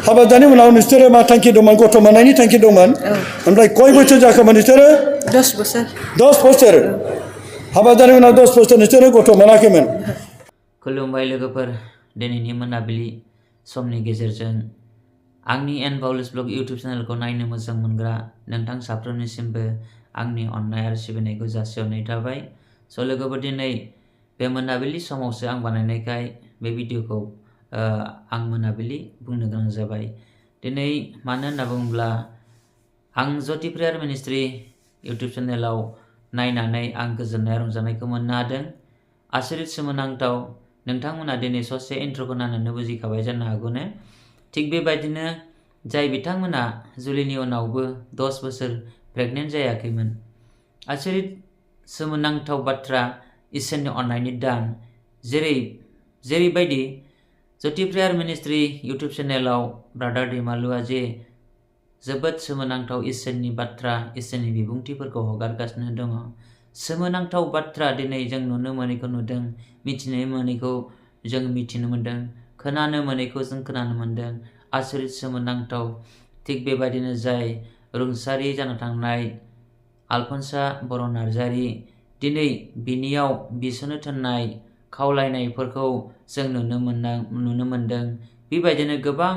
हाबा जानायनि उनाव नोंसोरो मा थांखि दंमोन गथ' मोननायनि थांखि दंमोन ओमफ्राय कय बोसोर जाखोमोन नोंसोरो 10 बोसोर 10 बोसोर हाबा जानायनि उनाव 10 बोसोर नोंसोरो गथ' मोनाखैमोन खुलुमबाय लोगोफोर दिनैनि मोनाबिलि समनि गेजेरजों आंनि एन पाउलुस ब्लग इउट्युब चेनेलखौ नायनो मोजां मोनग्रा नोंथां साफ्रोमनिसिमबो आंनि अननाय आरो सिबिनायखौ जासिहरनाय थाबाय स' लोगोफोर दिनै बे मोनाबिलि समावसो आं बानायनायखाय बे भिडिअखौ आं मोनाबिलि बुंनो गोनां जाबाय दिनै मानो होनना बुङोब्ला आं ज्योति प्रेयार मिनिस्ट्रि इउट्युब चेनेलाव नायनानै आं गोजोननाय रंजानायखौ मोननो हादों आसरित सोमोनांथाव नोंथांमोना दिनै ससे इन्ट्र'खौ नायनानै बुजिखाबाय जानो हागौनो थिग बेबायदिनो जाय बिथांमोना जुलिनि उनावबो 10 बोसोर प्रेगनेन्ट जायाखैमोन आसरित सोमोनांथाव बाथ्रा इसोरनि अननायनि दान जेरैबायदि ज्योति प्रेयार मिनिस्ट्रि इउट्युब चेनेलाव ब्रादार दैमालुआ जे जोबोद सोमोनांथाव इसोरनि बाथ्रा इसोरनि बिबुंथिफोरखौ हगारगासिनो दङ सोमोनांथाव बाथ्रा दिनै जों नुनो मोनैखौ नुदों मिथिनो मोनैखौ जों मिथिनो मोन्दों खोनानो मोनैखौ जों खोनानो मोन्दों आसरित सोमोनांथाव थिग बेबायदिनो जाय रुंसारि जानो थांनाय आलफनसा बर' नार्जारि दिनै बिनियाव बिसोरनो थिननाय खावलायनायफोरखौ जों नुनो मोन्दों बेबायदिनो गोबां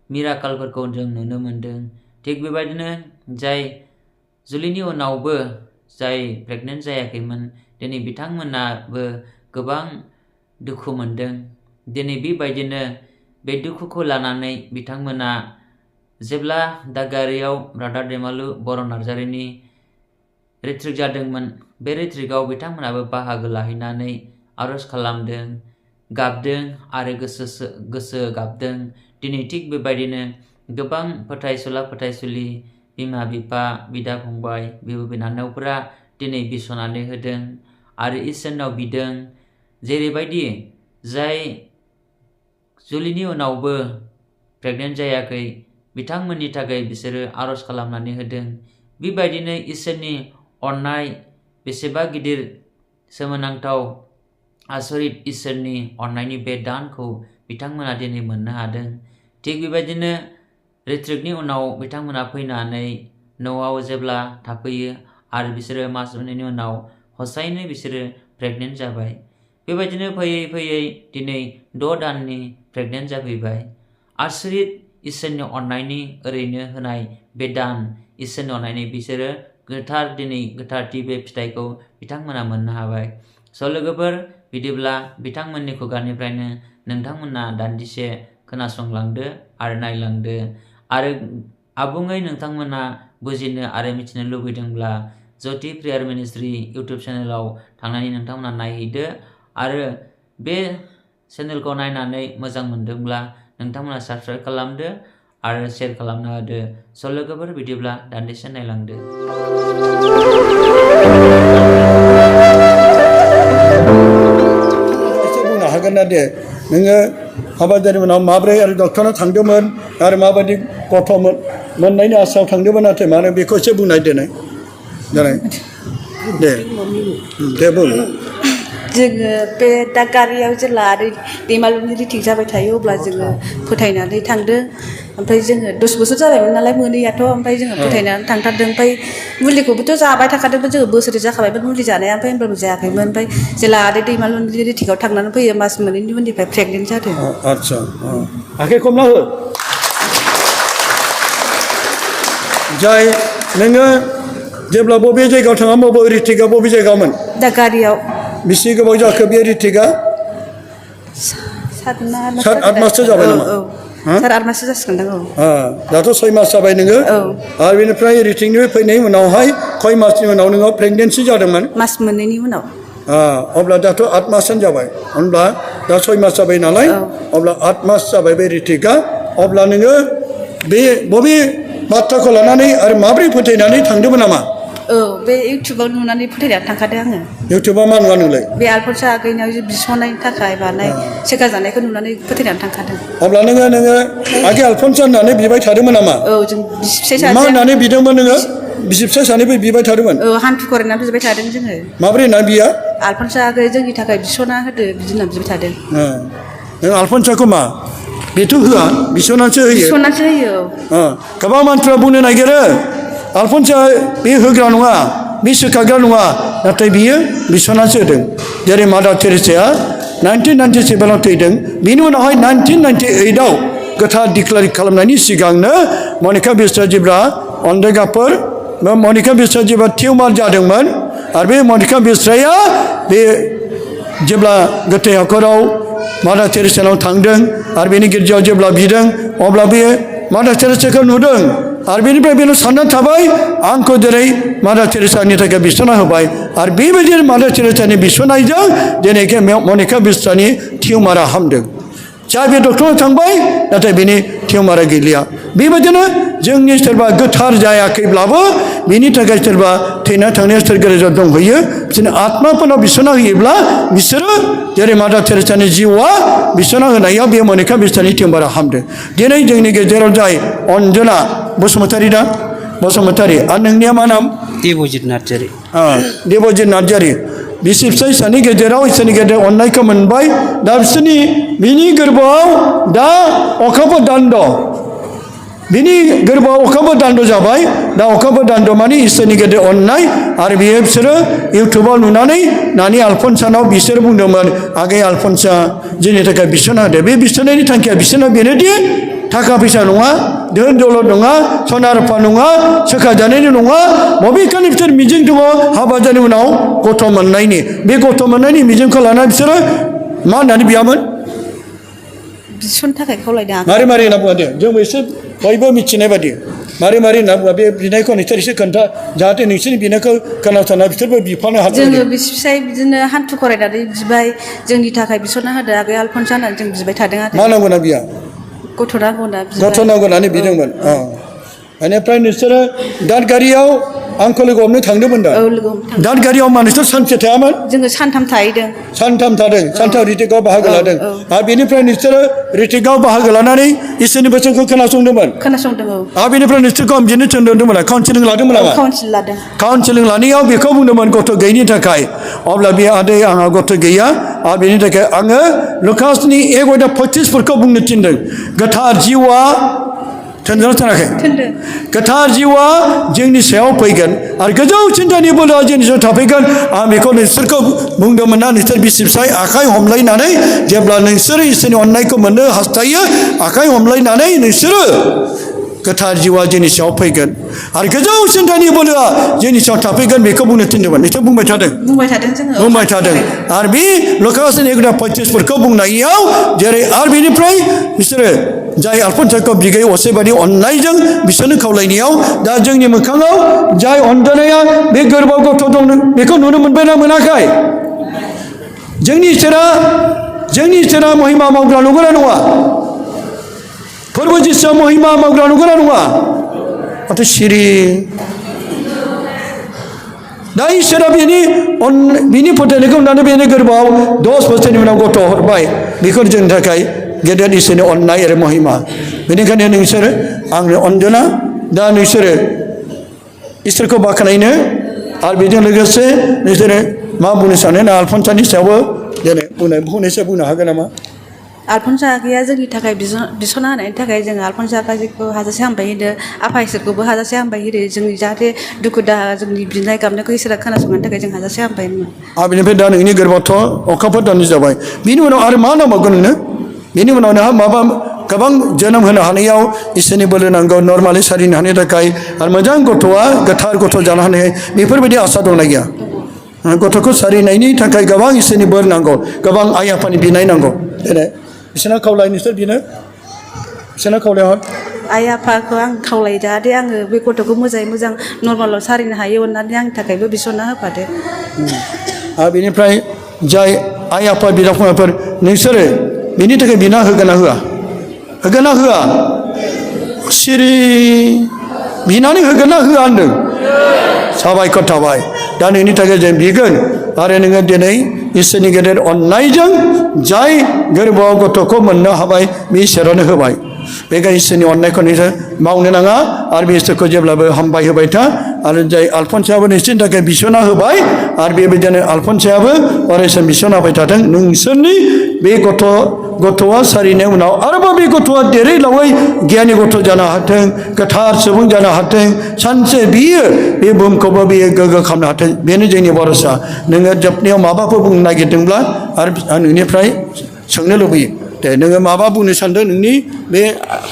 मिराकलफोरखौ जों नुनो मोन्दों थिग बेबायदिनो जाय जुलिनि उनावबो जाय प्रेगनेन्ट जायाखैमोन दिनै बिथांमोनाबो गोबां दुखु मोन्दों दिनै बेबायदिनो बे दुखुखौ लानानै बिथांमोना जेब्ला दागारियाव ब्रादार दैमालु बर' नार्जारिनि रिट्रिट जादोंमोन बे रिट्रिटआव बिथांमोनाबो बाहागो लाहैनानै आर'ज खालामदों गाबदों आरो गोसो गाबदों दिनै थिग बेबायदिनो गोबां फोथायसुला फोथायसुलि बिमा बिफा बिदा फंबाय बिब' बिनानावफोरा दिनै बिस'नानै होदों आरो इसोरनाव बिदों जेरैबायदि जाय जुलिनि उनावबो प्रेगनेन्ट जायाखै बिथांमोननि थाखाय बिसोरो आर'ज खालामनानै होदों बेबायदिनो इसोरनि अननाय बेसेबा गिदिर सोमोनांथाव आसरित इसोरनि अननायनि बे दानखौ बिथांमोना दिनै मोननो हादों थिग बेबायदिनो रिट्रिटनि उनाव बिथांमोना फैनानै न'आव जेब्ला थाफैयो आरो बिसोरो मास मोननैनि उनाव हसायैनो बिसोरो प्रेगनेन्ट जाबाय बेबायदिनो फैयै फैयै दिनै 6 दाननि प्रेगनेन्ट जाफैबाय आसरित इसोरनि अननायनि ओरैनो होनाय बे दान इसोरनि अननायनि बिसोरो दिनै गोथारथि बे फिथाइखौ बिथांमोना मोननो हाबाय स' लोगोफोर बिदिब्ला बिथांमोननि खुगानिफ्रायनो नोंथांमोना दान्दिसे खोनासंलांदो आरो नायलांदो आरो आबुङै नोंथांमोना बुजिनो आरो मिथिनो लुबैदोंब्ला ज्योति प्रेयार मिनिस्ट्रि इउट्युब चेनेलाव थांनानै नोंथांमोना नायहैदो आरो बे चेनेलखौ नायनानै मोजां मोनदोंब्ला नोंथांमोना साबस्क्राइब खालामदो आरो शेयार खालामना होदो स' लोगोफोर बिदिब्ला दान्दिसे नायलांदो एसे बुंनो हागोन ना दे नोङो हाबा जानायनि उनाव माब्रै आरो डक्टरनाव थांदोंमोन आरो माबायदि गथ' मोननायनि आसायाव थांदोंमोन नाथाय मानो बेखौ एसे बुंनाय देनाय दे बुं जोङो बे दागारियाव जेब्ला दैमालुनि रिटिक जाबाय थायो अब्ला जोङो फोथायनानै थांदों ओमफ्राय जोङो 10 बोसोर जाबायमोन नालाय मोनैयाथ' ओमफ्राय जोङो फोथायनानै थांथारदों ओमफ्राय मुलिखौबोथ' जाबाय थाखादोंमोन जोङो बोसोरै जाखाबायमोन मुलि जानाया ओमफ्राय होनब्लाबो जायाखैमोन ओमफ्राय जेला दैमालुनि रिटिकआव थांनानै फैयो मास मोननैनि उननिफ्राय प्रेगनेन्ट जादों आदसा आखाइ खमना हो जाय नोङो जेब्ला बबे जायगायाव थाङा बबे रिटिकआ बबे जायगायावमोन दागारियाव बेसे गोबाव जाखो बे रिटिकआ 7-8 माससो जाबाय नामा 7-8 माससो जासिगोन दाथ' 6 मास जाबाय नोङो आरो बेनिफ्राय रिटिकनिफ्राय फैनायनि उनावहाय खय मासनि उनाव नोङो प्रेगनेन्सि जादोंमोन मास मोननैनि उनाव अब्ला दाथ' 8 मासानो जाबाय होनब्ला दा 6 मास जाबाय नालाय अब्ला 8 मास जाबाय बे रिटिकआ अब्ला नोङो बे बबे बाथ्राखौ लानानै आरो माब्रै फोथायनानै थांदोंमोन नामा बे इउटुबाव नुनानै फोथायनानै थांखादों आङो इउटुबा मा नुवा नोंलाय बे आलफनसा आगैनाव बिस'नायनि थाखाय बानाय सेका जानायखौ नुनानै फोथायनानै थांखादों अब्ला नोङो आगै आलफनसा होननानै बिबाय थादोंमोन नामा जों बिसि फिसाय सासे मा होननानै बिदोंमोन नोङो बिसि फिसाय सानैबो बिबाय थादोंमोन हान्थु खरायनानै बिबाय थादों जोङो माब्रै होननानै बिया आलफनसा आगै जोंनि थाखाय बिस'ना होदो बिदि होननानै बिबाय थादों नों आलफनसाखौ मा बेथ' होआ बिसनासो होयो बिसनासो होयो गोबां मानसिफ्रा बुंनो नागिरो आलफनसा बे होग्रा नङा बे सोखाग्रा नङा नाथाय बियो बिसनासो होदों जेरै मादार टेरेसाया 1997 थैदों बिनि उनावहाय 1998 गोथार डिक्लेयार खालामनायनि सिगांनो मनिका बिस्वाजिब्रा अन्धेगाफोर मनिका बिस्वाजिब्रा टिउमार जादोंमोन आरो बे मनिका बिस्वाया बे जेब्ला गोथै हाखराव मादार टेरेसानाव थांदों आरो बेनि गिर्जायाव जेब्ला बिदों अब्ला बे मादार टेरेसाखौ नुदों आरो बेनिफ्राय बेनो साननानै थाबाय आंखौ दिनै मादार टेरेसानि थाखाय बिसना होबाय आरो बेबायदि मादार टेरेसानि बिसनायजों दिनै मनिका बिस्वानि टिउमारा हामदों जा बे डक्टराव थांबाय नाथाय बेनि टिउमारा गैलिया बेबायदिनो जोंनि सोरबा गोथार जायाखैब्लाबो बेनि थाखाय सोरबा थैना थांनाया सोर गेजेराव दंहैयो बिसोरनो आत्माफोरनाव बिसना होयोब्ला बिसोरो जेरै मादार टेरेसानि जिउआ बिसना होनायाव बे मनिका बिस्वानि टिउमारा हामदों दिनै जोंनि गेजेराव जाय अन्जना बसुमतारी दा बसुमतारी आरो नोंनिया मा नाम देबजित नार्जारी देबजित नार्जारी बिसि फिसाय सानि गेजेराव इसोरनि गेजेर अननायखौ मोनबाय दा बिसोरनि बिनि गोरबोआव दा अखाफोर दान्द बिनि गोरबोआव अखाफोर दान्द जाबाय दा अखाफोर दान्द माने इसोरनि गेजेर अननाय आरो बियो बिसोरो इउटुबाव नुनानै नानि आलफनसानाव बिसोर बुंदोंमोन आगै आलफनसा जोंनि थाखाय बिसना होदो बे बिसनायनि थांखिया बिसोरना बेनोदि थाखा फैसा नङा धोन दौलत नङा सना रुफा नङा सोखा जानायनि नङा बबेखानि बिसोर मिजिं दङ हाबा जानायनि उनाव गथ' मोननायनि बे गथ' मोननायनि मिजिंखौ लानानै बिसोरो मा होननानै बियामोन बिसनो थाखाय खावलायदों मारै मारै होनना बुङा दे जोंबो एसे बयबो मिथिनाय बादि मारै मारै होनना बुङा बे बिनायखौ नोंसोर एसे खोन्था जाहाथे नोंसोरनि बिनायखौ खोनासंना बिसोरबो बिफानो हागोन जोङो बिसि फिसाय बिदिनो हान्थु खरायनानै बिबाय जोंनि थाखाय बिसना होदो आगै आलफनसा होननानै जों बिबाय थादों आरो मा नांगौना बिया गथ' नांगौना गथ' नांगौ होननानै बिदोंमोन बेनिफ्राय नोंसोरो दादगारियाव आंखौ लोगो हमनो थांदोंमोन दा लोगो हमनो दादगारियाव मा नोंसोर सानसे थायामोन जोङो सानथाम थाहैदों सानथाम थादों सानथाम रिटिकआव बाहागो लादों आरो बेनिफ्राय नोंसोरो रिटिकआव बाहागो लानानै इसोरनि बोसोनखौ खोनासंदोंमोन आरो बेनिफ्राय नोंसोरखौ बिदिनो थिनदोंमोन काउन्सिलिं लादोंमोन नामा काउन्सिल लादों काउन्सिलिं लानायाव बेखौ बुंदोंमोन गथ' गैयिनि थाखाय अब्ला बे आदै आंहा गथ' गैया आरो बेनि थाखाय आङो लुकासनि 1:25 बुंनो थिनदों गोथार जिउआ थोनदों थानाखै गोथार जिउआ जोंनि सायाव फैगोन आरो गोजौसिन दानि बोलोआ जोंनि सायाव थाफैगोन आं बेखौ नोंसोरखौ बुंदोंमोन ना नोंसोर बिसि फिसाय आखाइ हमलायनानै जेब्ला नोंसोरो इसोरनि अननायखौ मोननो हास्थायो आखाइ हमलायनानै नोंसोरो गोथार जिउआ जोंनि सायाव फैगोन आरो गोजौसिन दानि बोलोआ जोंनि सायाव थाफैगोन बेखौ बुंनो थिनदोंमोन नोंसोर बुंबाय थादों जोङो बुंबाय थादों आरो बे लुकासनि 1:25 बुंनायाव जेरै आरो बेनिफ्राय बिसोरो जाय आलफनसाखौ बिगै असेबादि अननायजों बिसोरनो खावलायनायाव दा जोंनि मोखाङाव जाय अन्जनाया बे गोरबोआव गथ' दं बेखौ नुनो मोनबायना मोनाखै जोंनि इसोरा महिमा मावग्रा नंगौना नङा फोरबो जिसुआ महिमा मावग्रा नंगौना नङा माथो सिरि दा इसोरा बिनि फोथायनायखौ नुनानै बेनि गोरबोआव 10 बोसोरनि उनाव गथ' हरबाय बेखौ जोंनि थाखाय गेदेर इसोरनि अननाय आरो महिमा बेनिखायनो नोंसोरो आंनो अन्जना दा नोंसोरो इसोरखौ बाख्नायनो आरो बेजों लोगोसे नोंसोरो मा बुंनो सानो ना आलफनसानि सायावबो जेने फंनैसो बुंनो हागोन नामा आलफनसा आगैया जोंनि थाखाय बिसना होनायनि थाखाय जोङो आलफनसा आगैखौ हाजासे हामबाय होदो आफा इसोरखौबो हाजासे हामबाय होदो जोंनि जाहाथे दुखु दाहा जोंनि बिनाय गाबनायखौ इसोरा खोनासंनायनि थाखाय जों हाजासे हामबाय होनो आरो बेनिफ्राय दा नोंनि गोरबोआवथ' अखाफोर दाननि जाबाय बिनि उनाव आरो मा नांबावगोन नोंनो बेनि उनाव नोंहा माबा गोबां जोनोम होनो हानायाव इसोरनि बोलो नांगौ नर्मालि सारिनो हानायनि थाखाय आरो मोजां गथ'आ गोथार गथ' जानो हानाय बेफोरबायदि आसा दंना गैया गथ'खौ सारिनायनि थाखाय गोबां इसोरनि बोर नांगौ गोबां आइ आफानि बिनाय नांगौ देनाय बिसोरना खावलाय नोंसोर बिनो बिसोरना खावलायहर आइ आफाखौ आं खावलायो जाहाथे आङो बे गथ'खौ मोजाङै मोजां नर्मालाव सारिनो हायो अननानै आंनि थाखायबो बिसना होफादो आरो बेनिफ्राय जाय आइ आफा बिदा फंबायफोर नोंसोरो बिनि थाखाय बिना होगोन ना होआ सिरि बिनानै होगोन ना होआ होनदों साबायखर थाबाय दा नोंनि थाखाय जों बिगोन आरो नोङो दिनै इसोरनि गेदेर अननायजों जाय गोरबोआव गथ'खौ मोननो हाबाय बे इसोरानो होबाय बेखायनो इसोरनि अननायखौ नोंसोर मावनो नाङा आरो बे इसोरखौ जेब्लाबो हामबाय होबाय था आरो जाय आलफनसायाबो नोंसोरनि थाखाय बिसना होबाय आरो बेबायदिनो आलफनसायाबो अरायसम बिसना होबाय थाथों नोंसोरनि बे गथ' गथ'आ सारिनाय उनाव आरोबाव बे गथ'आ देरै लावै गियानि गथ' जानो हाथों गोथार सुबुं जानो हाथों सानसे बियो बे बुहुमखौबो बियो गोग्गो खालामनो हाथों बेनो जोंनि भरसा नोङो जोबनायाव माबाफोर बुंनो नागिरदोंब्ला आरो आं नोंनिफ्राय सोंनो लुबैयो दे नोङो माबा बुंनो सानदों नोंनि बे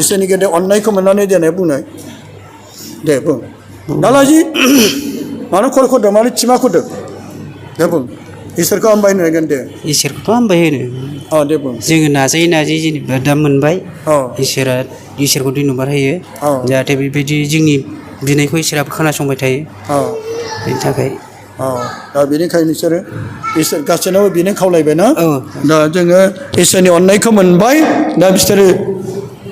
इसोरनि गेदेर अननायखौ मोननानै देनाय बुंनाय दे बुं दालाजि मानो खर खरदों मानो थिमा खरदों दे बुं इसोरखौ हामबायनो होगोन दे इसोरखौथ' हामबाय होनो दे बुं जोङो नाजायै नाजायै जेनेबा दा मोनबाय इसोरखौ धन्यबाद होयो जाहाथे बेबायदि जोंनि बिनायखौ इसोराबो खोनासंबाय थायो बेनि थाखाय दा बेनिखायनो नोंसोरो इसोर गासैनावबो बेनो खावलायबायना दा जोङो इसोरनि अननायखौ मोनबाय दा बिसोरो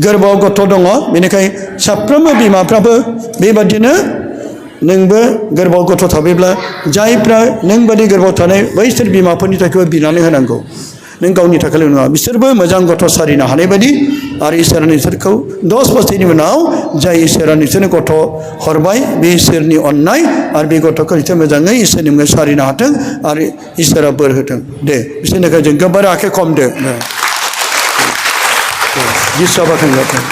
गोरबोआव गथ' दङ बेनिखायनो साफ्रोमबो बिमाफ्राबो बेबादिनो नोंबो गोरबोआव गथ' थाबायब्ला जायफ्रा नों बादि गोरबोआव थानाय बैसोर बिमाफोरनि थाखायबो बिनानै होनांगौ नों गावनि थाखायल' नङा बिसोरबो मोजां गथ' सारिनो हानाय बायदि आरो इसोरा नोंसोरखौ 10 बोसोरनि उनाव जाय इसोरा नोंसोरनो गथ' हरबाय बे इसोरनि अननाय आरो बे गथ'खौ नोंसोर मोजाङै इसोरनि मुङै सारिनो हाथों आरो इसोरा बोर होथों दे बिसोरनि थाखाय जों गोबार आखाइ खमदो जिसुआ बाख्नायजाथों